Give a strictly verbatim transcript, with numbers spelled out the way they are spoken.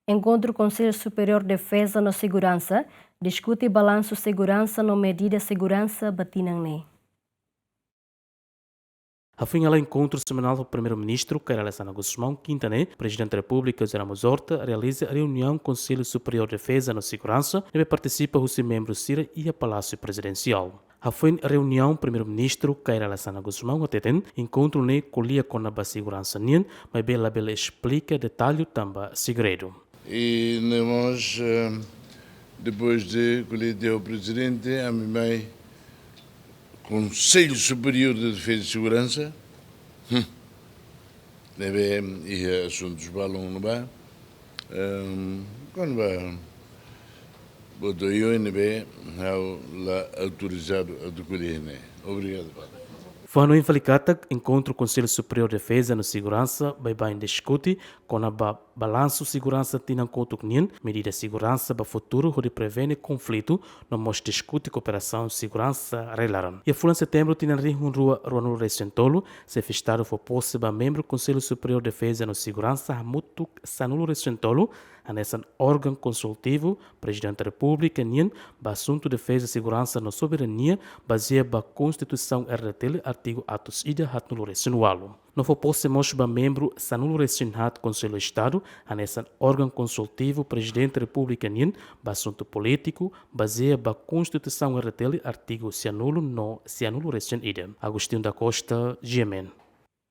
Enkontru Konsellu Superiór Defeza no Seguransa diskute balansu seguransa no medida seguransa ba tinan ne'e. Hafoin hala'o enkontru semanál ho Primeiru-Ministru Kay Rala Xanana Gusmão, kinta ne'e, Prezidente Repúblika José Ramos Horta realiza reuniaun Konsellu Superiór Defeza no Seguransa, ne'ebé partisipa husi membru sira iha Palásiu Prezidensiál. Hafoin reuniaun, Primeiru-Ministru Kay Rala Xanana Gusmão hateten, enkontru ne'e ko'alia kona-ba seguransa nian, maibé labele esplika detallu tanba segredu. E nós, eh, depois de ko'alia ho prezidente, ami mai Konsellu Superiór de Defeza e Seguransa, hmm, ne'ebé iha asuntus balun ne'ebá, ehm, kona-ba buat ida ne'ebé ha'u la autorizadu atu ko'alia ne'e. Obrigadu, Padre. Fó-hanoin fali katak, enkontru Konsellu Superiór Defeza no Seguransa baibain diskute kona-ba balansu seguransa tinan kotuk nian, medida seguransa ba futuru hodi prevene konflitu, no mós diskute kooperasaun seguransa rai-laran. Iha fulan Setembru tinan rihun rua ruanulu-resin-tolu, Xefe Estadu fó pose ba membru Konsellu Superiór Defeza no Seguransa hamutuk sanulu-resin-tolu, hanesan órgaun konsultivu Prezidente Repúblika nian ba asuntu defeza, seguransa no soberania, bazeia ba Konstituisaun R D T L, artigu atus ida haatnulu-resin-ualu. No fó pose mós ba membru sanulu-resin-haat Konsellu Estadu, hanesan órgaun konsultivu Prezidente Repúblika nian ba asuntu polítiku, bazeia ba Konstituisaun R D T L, artigu sianulu no sianulu-resin-ida. Agostinho da Costa, G M N.